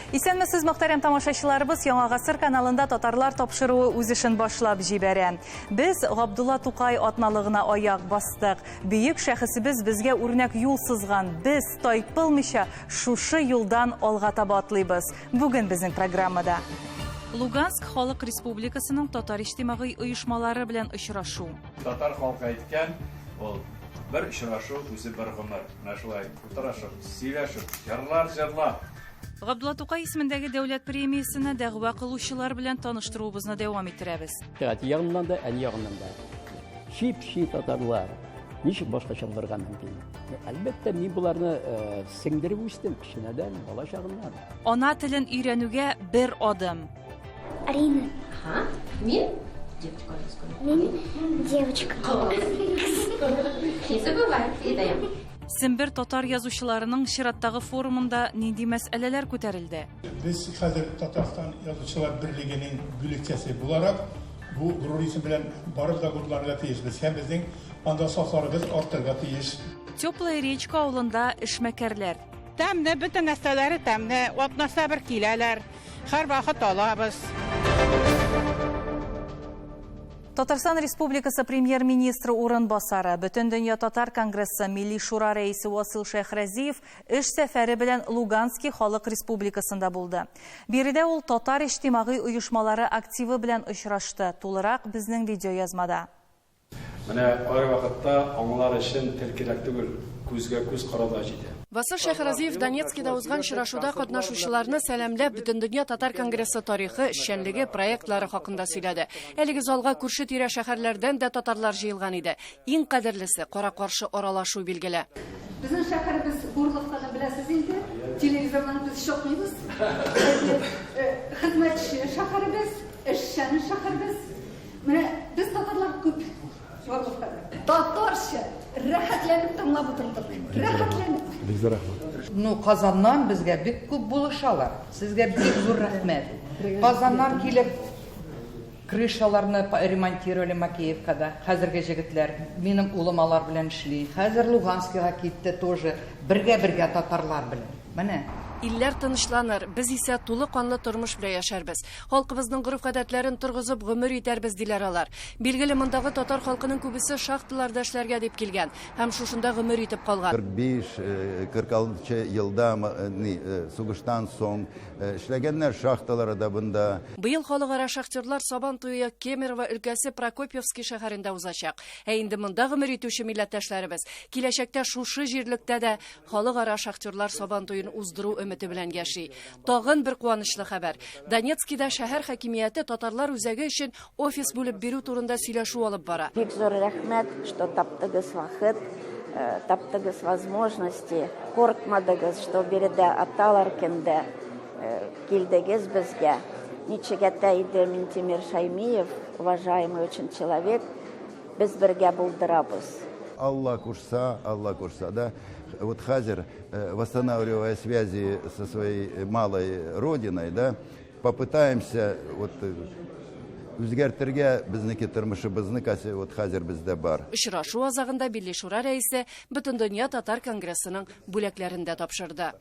Исәнмесез, мөхтәрәм тамашачыларыбыз, Яңа гасыр каналында татарлар тапшыруы үз эшен башлап җибәрә. Без Габдулла Тукай атналыгына аяк бастык. Бөек шәхесебез безгә үрнәк юл сызган. Без тайпылмыйча шушы юлдан алга таба атлыйбыз. Бүген безнең программада Луганск халык республикасының татар иҗтимагый оешмалары белән очрашу. Татар халкы әйткән, ул бер очрашу үзе бер гомер. Менә шулай утырышып, сөйләшеп, җырлар җырлап. Габдулла Тукай исемендәге дәүләт премиясенә дәгъва кылучылар белән таныштыруыбызны дәвам иттерәбез. Әти ягыннан да, әни ягыннан да. Чип-чи татарлар. Ничек башкача булырга мөмкин? Әлбәттә, мин боларны э, сеңдереп үстем, кечкенәдән, бала чагымнан. Ана телен өйрәнүгә бер адым. Арина. Ага. Мин девочка. Мин девочка. Не забывай, передаем. Сембер татар язучыларының чираттагы форумында нинди мәсьәләләр күтәрелде? Без хәзер Татарстан Язучылар берлегенең бүлекчәсе буларак, бу горур исем белән барыбыз да горурланырга тиешбез һәм безнең анда сафларыбыз артырга тиеш. Теплая Речка авылында эшмәкәрләр. Тәмле, бөтен нәрсәләре тәмле. Атнасына бер киләләр. Һәрвакыт алабыз. Татарстан Республикасы Премьер-министры урынбасары, Бөтендөнья татар конгрессы Милли Шура рәисе Васил Шәйхразиев эш сәфәре белән Лугански Халык Республикасында булды. Биредә ул татар иҗтимагый оешмалары активы белән очрашты. Тулырак безнең видеоязмада. Менә кайвакытта аңлар өчен тел кирәк түгел, күзгә күз карау да җитә. Васил Шәйхразиев Донецкида узган очрашуда катнашучыларны сәламләп, Бөтендөнья татар конгрессы тарихы, эшчәнлеге, проектлары хакында сөйләде. Әлеге залга күрше-тирә шәһәрләрдән дә татарлар җыелган иде. Иң кадерлесе, кара-каршы аралашу, билгеле. Безнең шәһәребез Горловканы беләсез инде, телевизордан без чыкмыйбыз. Хезмәтче шәһәребез, эшчән шәһәребез. Менә без татарлар күп Горловкада. Татарча рәхәтләнеп тыңлап утырдык. Рәхәтләнеп. Бик зур рәхмәт. Ну, Казаннан безгә бик күп булышалар. Сезгә бик зур рәхмәт. Казаннан килеп крышаларны ремонтировали Макеевкада. Хәзерге җегетләр. Минем улым алар белән эшли. Хәзер Луганскига китте тоже. Бергә-бергә татарлар белән. Менә. Илләр тынычланыр, без исә тулы канлы тормыш белән яшәрбез. Халкыбызның гореф-гадәтләрен торгызып гомер итәрбез, диләр алар. Билгеле, мондагы татар халкының күбесе шахталарда эшләргә дип килгән һәм шушында гомер итеп калган. 45, 46 елда ни, сугыштан соң эшләгәннәр шахталарда бында. Быел Халыкара шахтерлар Сабан туе Кемерово өлкәсе Прокопьевский шәһәрендә узачак. Ә инде монда гомер итүче милләттәшләребез киләчәктә шушы җирлектә дә Халыкара шахтерлар Сабан туен уздыру өмете белән яши. Тагын бер куанычлы хәбәр. Донецкида шәһәр хакимияте татарлар үзәге өчен офис бүлеп бирү турында сөйләшү алып бара. Бик зур рәхмәт, что таптыгыз вакыт, таптыгыз возможности, куркмадыгыз, что биредә аталар көндә килдегез безгә. Ничек әтә иде Минтимер Шаймиев, уважаемый очень человек, без бергә булдырабыз. Алла кушса, Алла кушса, да, вот хәзер, восстанавливая связи со своей малой родиной, да, попытаемся вот үзгәртергә безнеке тормышыбызны, кәсе вот хәзер бездә бар. Очрашу азагында Милли Шура рәисе Бөтендөнья татар конгрессының бүләкләрен дә тапшырды.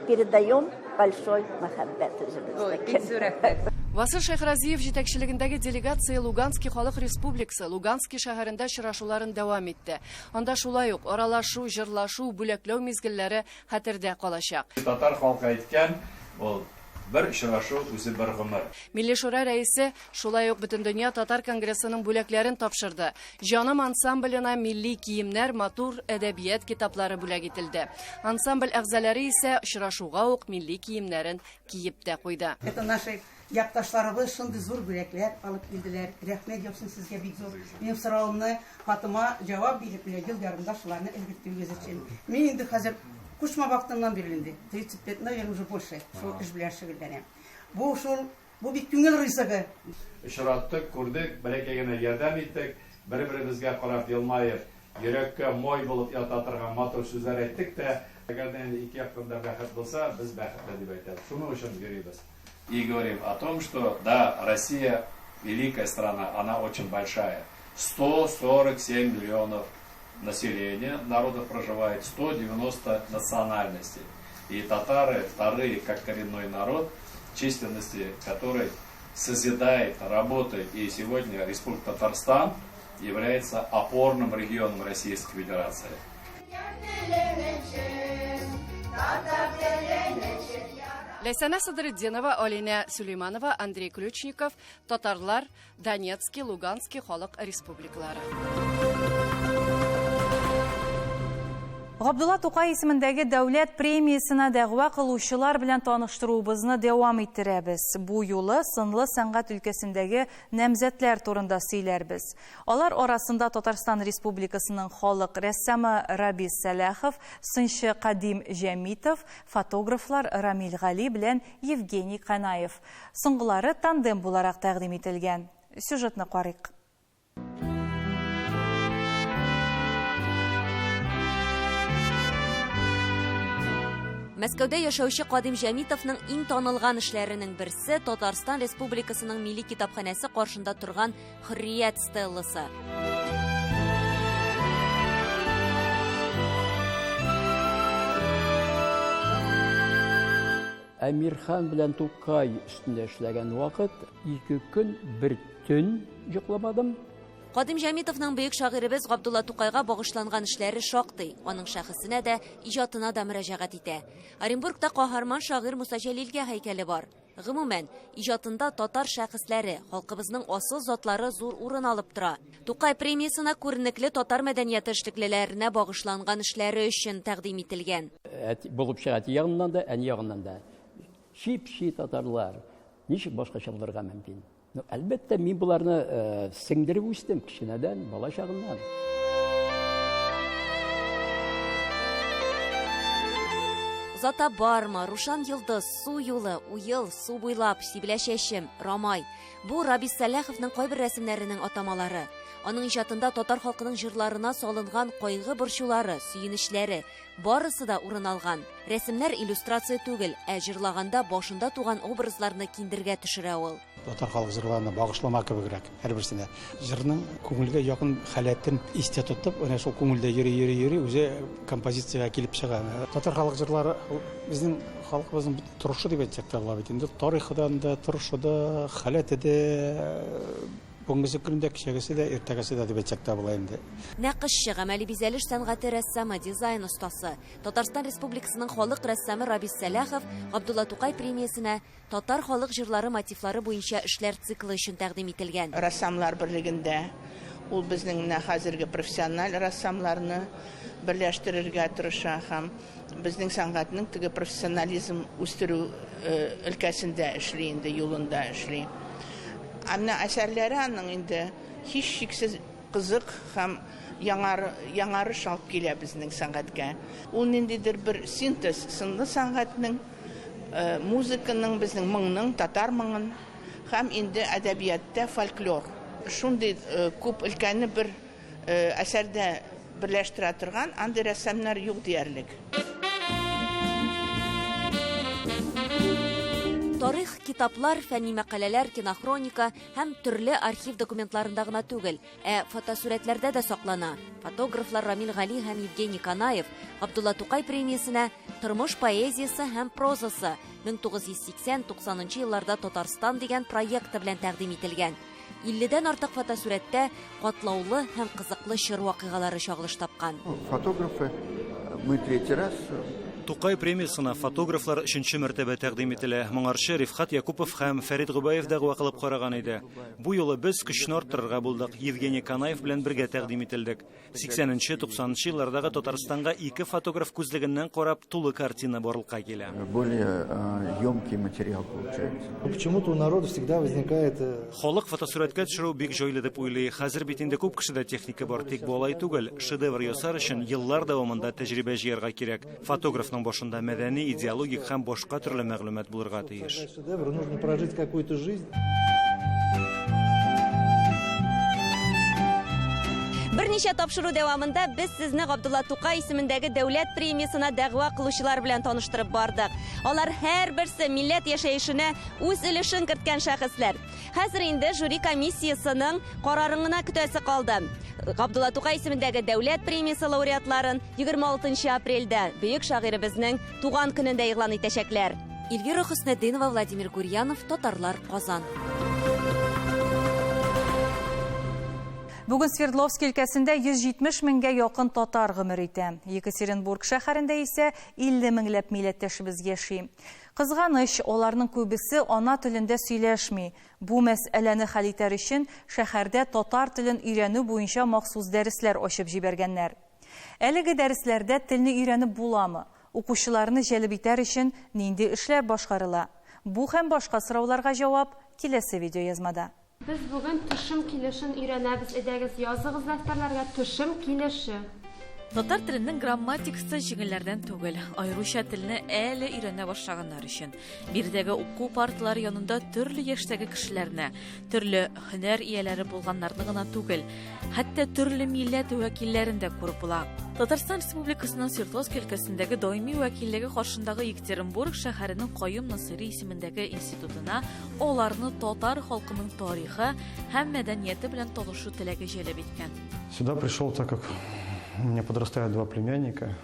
Передаем большой мәхәббәт үзебезнеке. Васил Шәйхразиев җитәкчелегендәге делегация Лугански Халык Республикасы, Лугански шәһәрендә очрашуларын дәвам итте. Анда шулай ук аралашу, җырлашу, бүләкләү мизгелләре хәтердә калачак. Татар халкы әйткән, ул бер очрашу үзе бер гомер. Милли Шура рәисе шулай ук Бөтендөнья татар конгрессының бүләкләрен тапшырды. Җаным ансамбленә милли киемнәр, матур әдәбият китаплары бүләк ителде. Ансамбль әгъзалары исә очрашуга ук милли киемнәрен киеп тә куйды. Это наши якташларыбыз шундый зур бүләкләр алып килделәр. Рәхмәт яусын сезгә бик зур. Минем соравымны хатыма җавап биреп, менә ел ярымда шуларны өлгертүегез өчен. Мин инде хәзер кушма вакытымнан бирле инде 35, наверное, уже больше шул эш белән шөгыльләнәм. Бу шул, бу бит күңел ризыгы. Очраттык, күрдек, бәләкәй генә ярдәм иттек, бер-беребезгә карап елмаеп, йөрәккә май булып ята торган матур сүзләр әйттек тә, әгәр дә инде ике яктан да бәхет булса, без бәхетле дип әйтәбез. Шуның өчен йөрибез. И говорим о том, что да, Россия великая страна, она очень большая. 147 миллионов населения, народов проживает 190 национальностей. И татары вторые, как коренной народ, численности которой созидает, работает. И сегодня Республика Татарстан является опорным регионом Российской Федерации. Ләйсәнә Садретдинова, Алинә Сулейманова, Андрей Ключников, Татарлар, Донецкий, Луганский халык республикалары. Габдулла Тукай исемендәге дәүләт премиясенә дәгъва кылучылар белән таныштыруыбызны дәвам иттерәбез. Бу юлы сынлы сәнгать өлкәсендәге намзәтләр турында сөйләрбез. Алар арасында Татарстан Республикасының халык рәссамы Рабис Сәләхов, сынчы Кадим Җәмитов, фотографлар Рамил Гали белән Евгений Канаев. Соңгылары тандем буларак тәкъдим ителгән. Сюжетны карыйк. Мәскәүдә яшәүче Кадим Җәмитовның иң танылган эшләренең берсе Татарстан Республикасының Милли китапханәсе каршында торган Хөррият стелласы. Әмирхан белән Тукай өстендә эшләгән вакыт 2 көн, бер төн йокламадым. Кадим Җәмитовның бөек шагыйребез Габдулла Тукайга багышланган эшләре шактый. Аның шәхесенә дә, иҗатына да мөрәҗәгать итә. Оренбургта каһарман шагыйрь Муса Җәлилгә һәйкәле бар. Гомумән, иҗатында татар шәхесләре, халкыбызның асыл затлары зур урын алып тора. Тукай премиясенә күренекле татар мәдәнияте эшлеклеләренә багышланган эшләре өчен тәкъдим ителгән. Булып чыга әти ягыннан да, әни ягыннан да. Чип-чи татарлар. Ничек башкача булырга мөмкин? Ну, әлбәттә, мин боларны сеңдереп үстем кечкенәдән, бала чагымнан. Озата барма, Рушан Йолдыз, Су юлы, Уел, Су буйлап, Сибелә чәчем, Рамай. Бу Рабис Сәләховның кайбер рәсемнәренең атамалары. Аның иҗатында татар халкының җырларына салынган кайгы борчулары, сөенечләре барысы да урын алган. Рәсемнәр иллюстрация түгел, ә җырлаганда башында туган образларны киндергә төшерә ул. Татар халык җырларына багышлама кебегрәк һәрберсенә. Җырның күңелгә якын халәтен истә тотып, менә шул күңелдә йөри-йөри-йөри үзе композициягә килеп чыга. Татар халык җырлары безнең халкыбызның торышы дип әйтсәк тә була бит инде. Тарихыдан да, торышы да, халәте дә, бүгенге көндә кичәгесе дә, иртәгесе дә дип әйтсәк тә була инде. Нәкышчы, гамәли бизәлеш сәнгате рәссамы, дизайн остасы, Татарстан Республикасының халык рәссамы Рабис Сәләхов Габдулла Тукай премиясенә татар халык җырлары мотивлары буенча эшләр циклы өчен тәкъдим ителгән. Рәссамлар берлегендә ул безнең менә хәзерге профессиональ рәссамларны берләштерергә тырыша һәм безнең сәнгатьнең теге профессионализм үстерү өлкәсендә эшли инде, юлында эшли. Ә менә әсәрләре аның инде һичшиксез кызык һәм яңарыш алып килә безнең сәнгатькә. Ул ниндидер бер синтез сынлы сәнгатьнең, музыканың, безнең моңның, татар моңын һәм инде әдәбиятта фольклор. Шундый күп өлкәне бер әсәрдә берләштерә торган андый рәссамнар юк диярлек. Тарих, китаплар, фәнни мәкаләләр, кинохроника һәм төрле архив документларында гына түгел, ә фотосурәтләрдә дә саклана. Фотографлар Рамил Гали һәм Евгений Канаев Габдулла Тукай премиясенә Тормыш поэзиясе һәм прозасы 1980-90 елларда Татарстан дигән проекты белән тәкъдим ителгән. 50-дән артык фотосурәттә катлаулы һәм кызыклы чор вакыйгалары чагылыш тапкан. Фотографы мы третий раз. Тукай премиясына фотографлар өченче мәртәбә тәкъдим ителә. Моңарчы Рифхат Якупов һәм Фәрит Гобәев дәгъва кылып караган иде. Бу юлы без көчне арттырырга булдык. Евгений Канаев белән бергә тәкъдим ителдек. 80-90 еллардагы Татарстанга ике фотограф күзлегеннән карап тулы картина барлыкка килә. Более емкий материал получается. Почему-то у народа всегда возникает Халык фотосурәткә төшерү бик җайлы дип уйлый. Хәзер бит инде күп кешедә техника бар, тик бу алай түгел. Шедевр ясар өчен еллар дәвамында тәҗрибә җыярга кирәк. Фотографның башында мәдәни, идеологик һәм башка төрле мәгълүмат булырга тиеш. Шедевр нужно прожить какую-то жизнь. Берничә тапшыру дәвамында без сезне Габдулла Тукай исемендәге дәүләт премиясенә дәгъва кылучылар белән таныштырып бардык. Алар һәрберсе милләт яшәешенә үз өлешен керткән шәхесләр. Хәзер инде жюри комиссиясенең карарын гына көтәсе калды. Габдулла Тукай исемендәге дәүләт премиясе лауреатларын 26 апрельдә бөек шагыйребезнең туган көнендә игълан итәчәкләр. Эльвира Хөснетдинова, Владимир Гурьянов, Татарлар, Казан. Бүген Свердловск өлкәсендә 170 меңгә якын татар гомер итә. Екатеринбург шәһәрендә исә 50 меңләп милләттәшебез яши. Кызганыч, аларның күбесе ана телендә сөйләшми. Бу мәсьәләне хәл итәр өчен шәһәрдә татар телен өйрәнү буенча махсус дәресләр ачып җибәргәннәр. Әлеге дәресләрдә телне өйрәнеп буламы? Укучыларны җәлеп итәр өчен нинди эшләр башкарыла? Бу һәм башка сорауларга җавап киләсе видеоязмада. Без бүген төшем килешен өйрәнәбез. Әйдәгез, языгыз дәфтәрләргә төшем килеше. Татар теленең грамматикасы җиңелләрдән түгел, аеруча телне әле өйрәнә башлаганнар өчен. Биредәге уку парталары янында төрле яшьтәге кешеләрне, төрле һөнәр ияләре булганнарны гына түгел, хәтта төрле милләт вәкилләрен дә күреп була. Татарстан Республикасының Свердловск өлкәсендәге даими вәкиллеге каршындагы Екатеринбург шәһәренең Каюм Насыйри исемендәге институтына аларны татар халкының тарихы һәм мәдәнияте белән танышу теләге җәлеп иткән. Сюда пришел, так как у меня подрастают два племянника,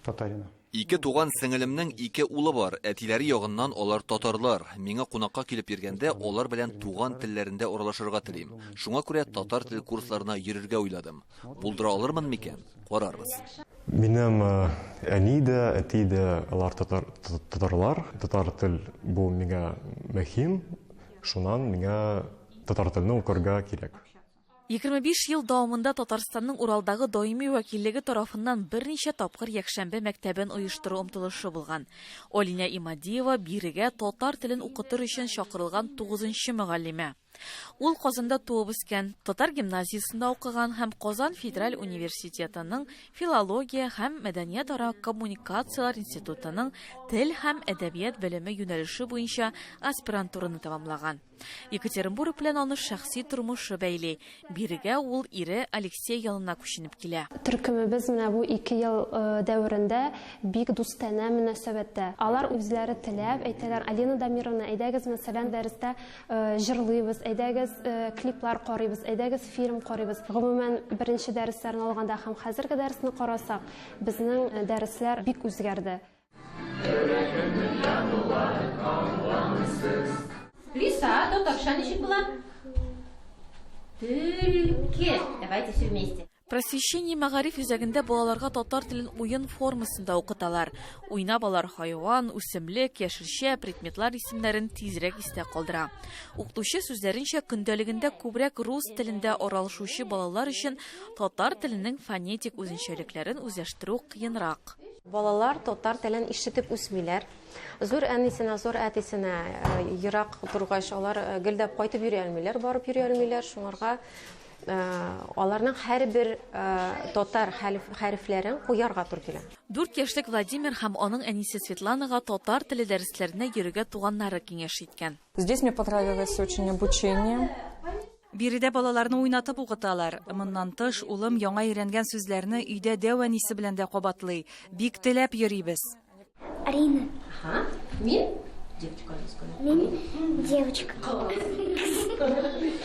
татарина. Ике туган сеңелемнең ике улы бар. Әтиләре ягыннан алар татарлар. Миңа кунакка килеп йөргәндә алар белән туган телләрендә аралашырга телим. Шуңа күрә татар теле курсларына йөрергә уйладым. Булдыра алырмын микән? Карарбыз. Минем әни дә, әти дә алар татар, татарлар. Татар тел бу миңа мөһим. Шуннан миңа татар телне укырга кирәк. 25 ел дәвамында Татарстанның Уралдагы даими вәкиллеге тарафыннан берничә тапкыр якшәмбе мәктәбен оештыру омтылышы булган. Алинә Имадиева бирегә татар телен укытыр өчен чакырылган 9нчы мөгаллимә. Ул Казанда туып үскән, татар гимназиясендә укыган һәм Казан федераль университетының филология һәм мәдәниятара коммуникацияләр институтының тел һәм әдәбият белеме юнәлеше буенча аспирантураны тәмамлаган. Екатеринбург белән аны шәхси тормышы бәйли. Бирегә ул ире Алексей янына күченеп килә. Төркемебез менә бу 2 ел дәверендә бик дустанә мөнәсәбәттә. Алар үзләре теләп әйтәләр, Алина Дамировна, әйдәгез, мәсәлән, дәрестә җырлыйбыз, әйдәгез, клиплар карыйбыз, әйдәгез, фильм карыйбыз. Гомумән, беренче дәресләрне алганда һәм хәзерге дәресне карасак, безнең дәресләр бик үзгәрде. Лиса, татарча ничек була? Төлке. Давайте все вместе. Просвещение мәгариф үзәгендә балаларга татар телен уен формасында укыталар. Уйнап алар хайван, үсемлек, яшелчә, предметлар исемнәрен тизрәк истә калдыра. Укытучы сүзләренчә, көндәлегендә күбрәк рус телендә аралашучы балалар өчен татар теленең фонетик үзенчәлекләрен үзләштерү кыенрак. Балалар татар телен ишетеп үсмиләр. Зур әнисенә, зур әтисенә ерак торгач, алар гелдәп кайтып йөри алмыйлар, барып йөри алмыйлар. Шуңарга аларның һәрбер татар хәрефләрен куярга туры килә. 4 яшьлек Владимир һәм аның әнисе Светланага татар теле дәресләренә йөрергә туганнары киңәш иткән. Здесь мне понравилось очень обучение. Биредә балаларны уйнатып укыталар. Моннан тыш, улым яңа өйрәнгән сүзләрне өйдә дәү әнисе белән дә кабатлый. Бик теләп йөрибез. Арина. Ага. Мин девочка. Мин девочка.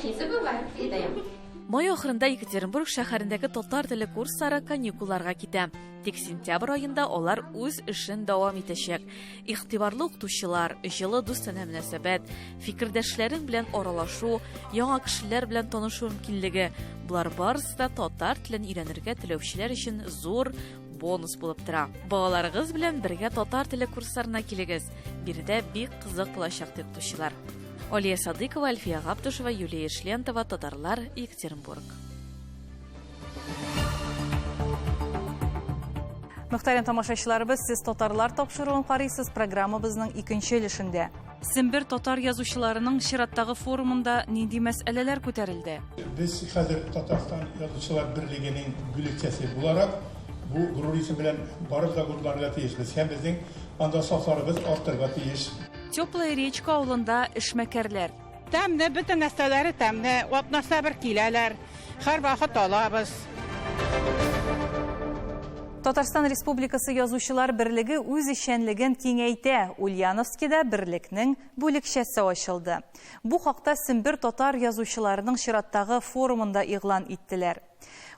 Не забывай, передаем. Май ахырында Екатеринбург шәһәрендәге татар теле курслары каникулларга китә. Тик сентябрь аенда алар үз эшен дәвам итәчәк. Игътибарлы укытучылар, җылы дустанә мөнәсәбәт, фикердәшләрең белән аралашу, яңа кешеләр белән танышу мөмкинлеге – болар барысы да татар телен өйрәнергә теләүчеләр өчен зур бонус булып тора. Балаларыгыз белән бергә татар теле курсларына килегез. Биредә бик кызык булачак, ди укытучылар. Алия Садыкова, Альфия Гаптушева, Юлия Ишлентова, Татарлар, Екатеринбург. Мөхтәрәм тамашачыларыбыз, сез Татарлар тапшыруын карыйсыз, программабызның икенче өлешендә. Сембер татар язучыларының чираттагы форумында нинди мәсьәләләр күтәрелде? Без хәзер Татарстан язучылар берлегенең бүлекчәсе буларак бу горур исем белән барыбыз да горурланырга тиешбез һәм безнең анда сафларыбыз артырга тиеш. Теплая речка авылында эшмәкәрләр. Тәмле, бөтен нәрсәләре тәмле. Атнаса бер киләләр. Һәрвакыт алабыз. Татарстан Республикасы Язучылар берлеге үз эшчәнлеген киңәйтә. Ульяновскида берлекнең бүлекчәсе ачылды. Бу хакта Сембер татар язучыларының чираттагы форумында игълан иттеләр.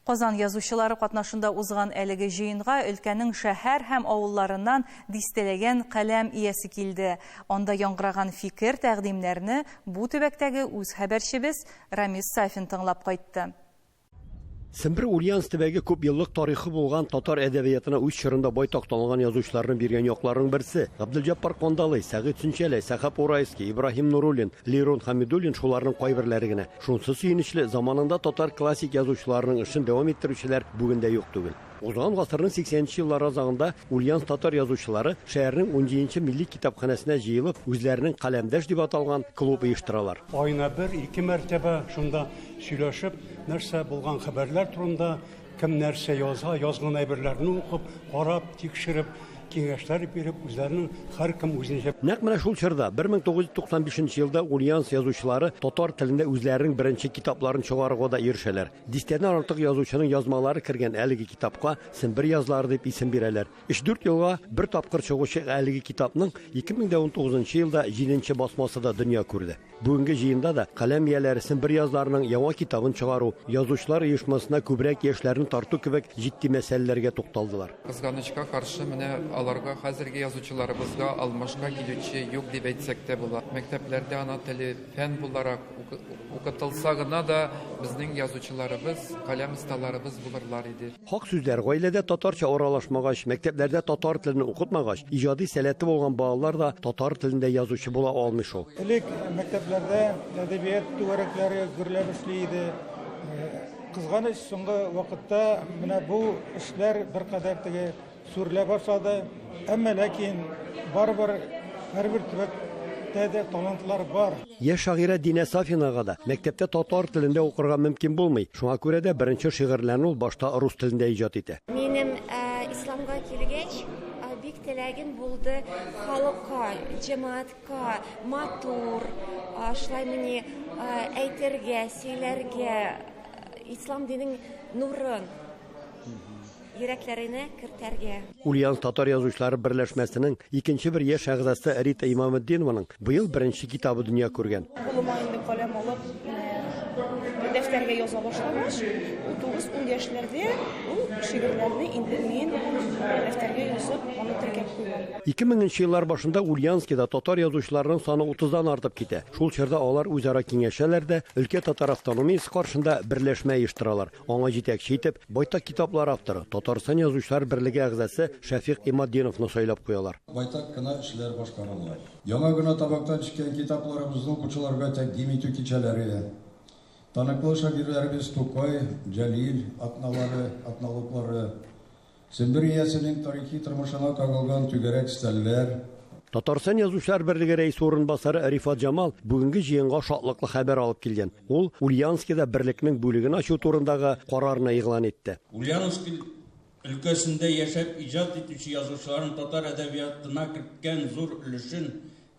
Казан язучылары катнашында узган әлеге җыенга өлкәнең шәһәр һәм авылларыннан дистәләгән каләм иясе килде. Анда яңгыраган фикер-тәкъдимнәрне бу төбәктәге үз хәбәрчебез Рамис Сафин тыңлап кайтты. Сембер Ульяновск төбәге күп еллык тарихы булган татар әдәбиятына үз чорында байтак танылган язучыларны биргән якларның берсе. Габделҗаппар Кандалый, Сәгыйть Сүнчәләй, Сәхаб Урайский, Ибраһим Нуруллин, Лирон Хәмидуллин шуларның кайберләре генә. Шунсы сөенечле, заманында татар классик язучыларының эшен дәвам иттерүчеләр бүген дә юк түгел. Узган гасырның 80 нче еллары азагында Ульяновск татар язучылары шәһәрнең унҗиденче милли китапханәсенә җыелып, үзләренең Каләмдәш дип аталган клуб оештыралар. Аена бер, ике мәртәбә шунда сөйләшеп, нәрсә булган хәбәрләр турында, кем нәрсә яза, язган әйберләрне укып, карап, тикшереп, киңәшләр биреп, үзләренең һәркем үзенчә. Нәкъ менә шул чорда, 1995 нче елда Ульяновск язучылары татар телендә үзләренең беренче китапларын чыгаруга да ирешәләр. Дистәдән артык язучының язмалары кергән әлеге китапка Сембер язлары дип исем бирәләр. Өч-дүрт елга бер тапкыр чыгучы әлеге китапның 2019 нчы елда җиденче басмасы да дөнья күрде. Бүгенге җыенда да каләм ияләре Сембер язларының яңа китабын чыгару, язучылар оешмасына күбрәк яшьләрне тарту кебек җитди мәсьәләләргә тукталдылар. Кызганычка каршы, менә аларга, хәзерге язучыларыбызга алмашка килүче юк дип әйтсәк тә була. Мәктәпләрдә ана теле фән буларак укытылса гына да безнең язучыларыбыз, каләм осталарыбыз булырлар иде. Хак сүзләр, гаиләдә татарча аралашмагач, мәктәпләрдә татар телен укытмагач, иҗади сәләте булган балалар да татар телендә язучы була алмый шул. Элек мәктәпләрдә әдәбият түгәрәкләре гөрләп эшли иде. Кызганыч, соңгы вакытта менә бу эшләр беркадәр теге сүрелә башлады. Әмма ләкин барыбер һәрбер төбәктә дә талантлар бар. Яшь шагыйрә Динә Сафинага да мәктәптә татар телендә укырга мөмкин булмый. Шуңа күрә дә беренче шигырьләрен ул башта рус телендә иҗат итә. Минем исламга килгәч, бик теләгем булды халыкка, җәмәгатькә матур, шулаймыни әйтергә, сөйләргә ислам динең нурын. Йөрәкләренә кертәргә. Ульяновск татар язучылары берләшмәсенең икенче бер яшь әгъзасы Рита Имаметдинованың быел беренче китабы дөнья күргән. Кулыма инде каләм алып, дәфтәргә яза башлагач, унтугыз-ун яшьләрдә ул шигырьләрне инде мин дәфтәргә язып, аны теркәп куйган. 2000 нче еллар башында Ульяновскида татар язучыларының саны утыздан артып китә. Шул чорда алар үзара киңәшәләр дә, өлкә татар автономиясе каршында берләшмә оештыралар. Аңа җитәкче итеп, байтак китаплар авторы, Татарстан Язучылар берлеге әгъзасы Шәфикъ Иматдиновны сайлап куялар. Байтак кына эшләр башкарыла. Яңа гына табактан төшкән китапларыбызны укучыларга тәкъдим итү кичәләре, таныклы шагыйрьләребез Тукай, Җәлил атналары, атналыклары, Сембер иясенең тарихи тормышына кагылган түгәрәк өстәлләр. Татарстан Язучылар берлеге рәисе урынбасары Рифат Җамал бүгенге җыенга шатлыклы хәбәр алып килгән. Ул Ульяновскида берлекнең бүлеген ачу турындагы карарны игълан итте. Ульяновск өлкәсендә яшәп иҗат итүче язучыларның татар әдәбиятына керткән зур өлешен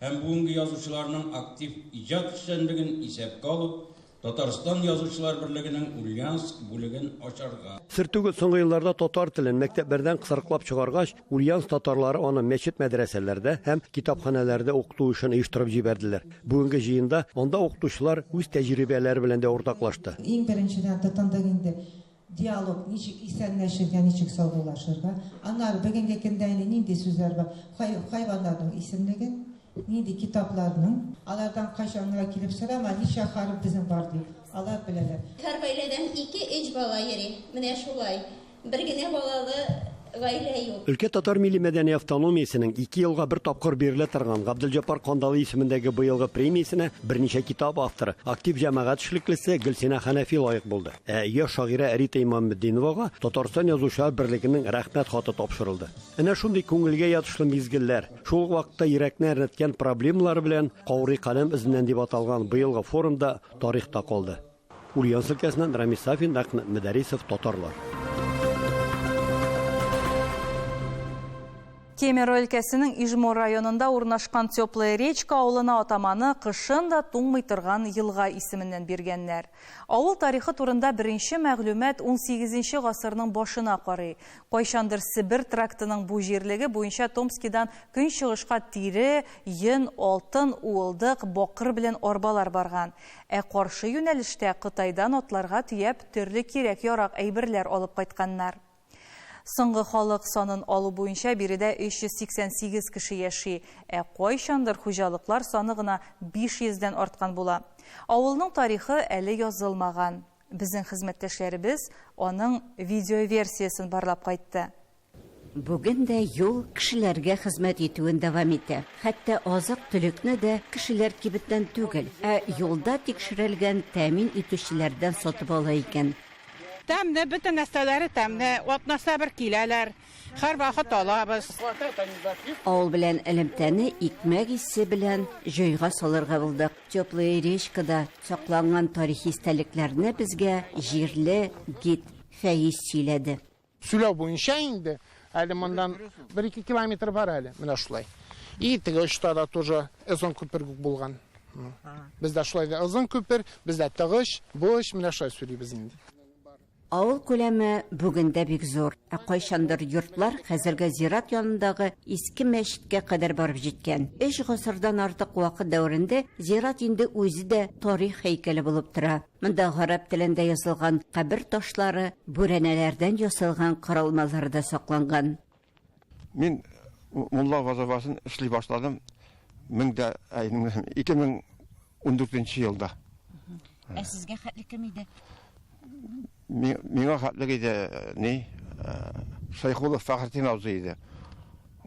һәм бүгенге язучыларның актив иҗат эшчәнлеген исәпкә алып, Татарстан Язучылар берлегенең Ульяновск бүлеген ачарга. Сер түгел, соңгы елларда татар телен мәктәпләрдән кысрыклап чыгаргач, Ульяновск татарлары аны мәчет-мәдрәсәләрдә һәм китапханәләрдә укыту эшен оештырып җибәрделәр. Бүгенге җыенда анда укытучылар үз тәҗрибәләре белән дә уртаклашты. Иң беренчедән тотындык инде диалог, ничек исәнләшергә, ничек саубуллашырга. Аннары бүгенге көндә инде нинди сүзләр бар, хайваннарның исемлеген, нинди китапларның. Алардан кайчан гына килеп сорама, ничә хәреф безнең бар дип, алар беләләр. Һәр гаиләдән ике-өч бала йөри, менә шулай. Бер генә балалы гаилә юк. Өлкә татар милли-мәдәни автономиясенең ике елга бер тапкыр бирелә торган Габделҗаппар Кандалый исемендәге быелгы премиясенә берничә китап авторы, актив җәмәгать эшлеклесе Гөлсинә Хәнәфи лаек булды. Ә яшь шагыйрә Рита Имаметдиновага Татарстан Язучылар берлегенең Рәхмәт хаты тапшырылды. Әнә шундый күңелгә ятышлы мизгелләр, шул ук вакытта йөрәкне әрнеткән проблемалар белән Каурый каләм эзеннән дип аталган быелгы форум да тарихта калды. Ульяновск өлкәсеннән Рамис Сафин, Әхмәт Мөдәрисов, Татарлар. Кемерово өлкәсенең Ижмор районында урнашкан Теплая Речка авылына атаманы кышын да туңмый торган елга исеменнән биргәннәр. Авыл тарихы турында беренче мәгълүмат унсигезенче гасырның башына карый. Кайчандыр Себер трактының бу җирлеге буенча Томскидан көнчыгышка тире, йон, алтын, уылдык, бакыр белән арбалар барган. Ә каршы юнәлештә Кытайдан атларга төяп төрле кирәк-ярак әйберләр алып кайтканнар. Соңгы халык санын алу буенча биредә 388 кеше яши, ә кайчандыр хуҗалыклар саны гына 500 дән арткан була. Авылның тарихы әле язылмаган. Безнең хезмәттәшләребез аның видеоверсиясен барлап кайтты. Бүген дә юл кешеләргә хезмәт итүен дәвам итә. Хәтта азык-төлекне дә кешеләр кибеттән түгел, ә юлда тикшерелгән тәэмин итүчеләрдән сатып ала икән. Тәмле, бөтен нәрсәләре тәмле. Атнасына бер киләләр. Һәрвакыт алабыз. Авыл белән элемтәне икмәк исе белән җайга салырга булдык. Теплая Речкада сакланган тарихи истәлекләрне безгә җирле гид Фәиз сөйләде. Сөйләү буенча инде әле моннан бер-ике километр бар әле, менә шулай. И теге очта да тоже озын күпер күк булган. Бездә шулай да озын күпер, бездә тыгыч, бу оч, менә шулай сөйлибез инде. Авыл күләме бүген дә бик зур, ә кайчандыр йортлар хәзерге зират янындагы иске мәчеткә кадәр барып җиткән. Өч гасырдан артык вакыт дәверендә зират инде үзе дә тарих һәйкәле булып тора. Монда гарәп телендә язылган кабер ташлары, бүрәнәләрдән ясалган корылмалар да сакланган. Мин мулла вазыйфасын эшли башладым 2014 елда. Ә сезгә хәтле кем иде? Миңа хәтле иде ни, Шәйхулов Фәхретдин абзый иде.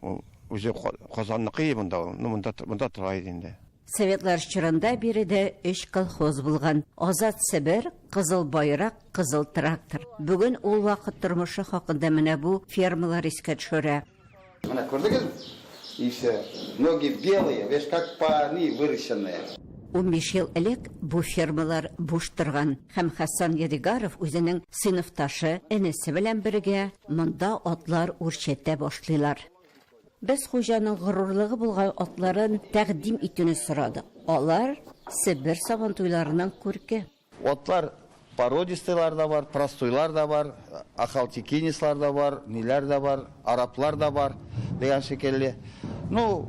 Ул үзе Казанныкы монда ул, ну монда монда тора иде инде. Советлар чорында биредә өч колхоз булган. Азат Себер, Кызыл Байрак, Кызыл Трактор. Бүген ул вакыт тормышы хакында менә бу фермалар искә төшерә. Менә күрдегезме? И все. Ноги белые, весь как пани выращенные. 15 ел элек бу фермалар буш торган һәм Хәсән Ядигаров үзенең сыйныфташы, энесе белән бергә монда атлар үрчетә башлыйлар. Без хуҗаның горурлыгы булган атларын тәкъдим итүне сорадык. Алар, Себер сабантуйларының күрке. Атлар породистыйлар да бар, простойлар да бар, ахалтекинецлар да бар, ниләр дә бар, араблар да бар дигән шикелле. Ну,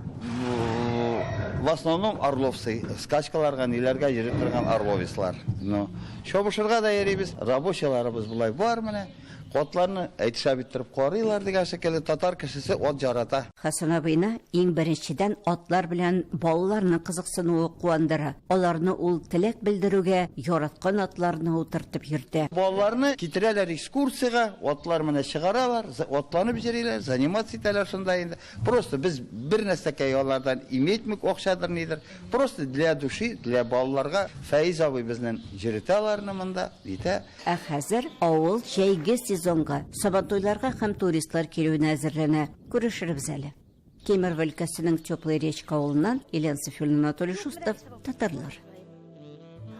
в основном орловцы, скачкаларга, ниләргә йөри торган орловецлар. Ну, чабышырга да йөрибез, рабочийларыбыз болай бар менә. Атларны әйтешә бит торып карыйлар дигән шикелле, татар кешесе ат ярата. Хәсән абыйны иң беренчедән атлар белән балаларның кызыксынуы куандыра. Аларны ул теләк белдерүгә яраткан атларына утыртып йөртә. Балаларны китерәләр экскурсиягә, атлар менә чыгаралар, атланып йөриләр, заниматься итәләр шунда инде. Просто без бер нәрсәкәй алардан иметмик акчадыр нидер. Просто для души, для балаларга Фәиз абый безнең йөртә аларны монда, нитә. Ә хәзер авыл җәйге сезонга, Сабантуйларга һәм туристлар килүенә әзерләнә. Күрешербез әле. Кемерово өлкәсенең Теплая Речка авылыннан Елена Сафиуллина, Анатолий Шустов, Татарлар.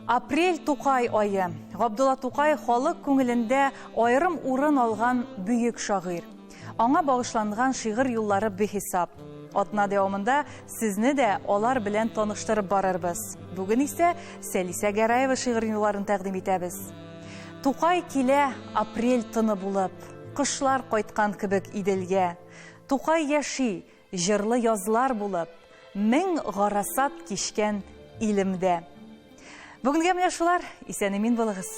Апрель Тукай ае. Габдулла Тукай халык күңелендә аерым урын алган бөек шагыйрь. Аңа багышланган шигырь юллары бихисап. Атна дәвамында сезне дә алар белән таныштырып барырбыз. Бүген исә Сәлисә Гәрәева шигырь юлларын тәкъдим итәбез. Тукай килә апрель тыны булып, кошлар кайткан кебек Иделгә. Тукай яши, җырлы язлар булып, мең гарасат кичкән илемдә. Бүгенгә менә шулар. Исән-имин булыгыз.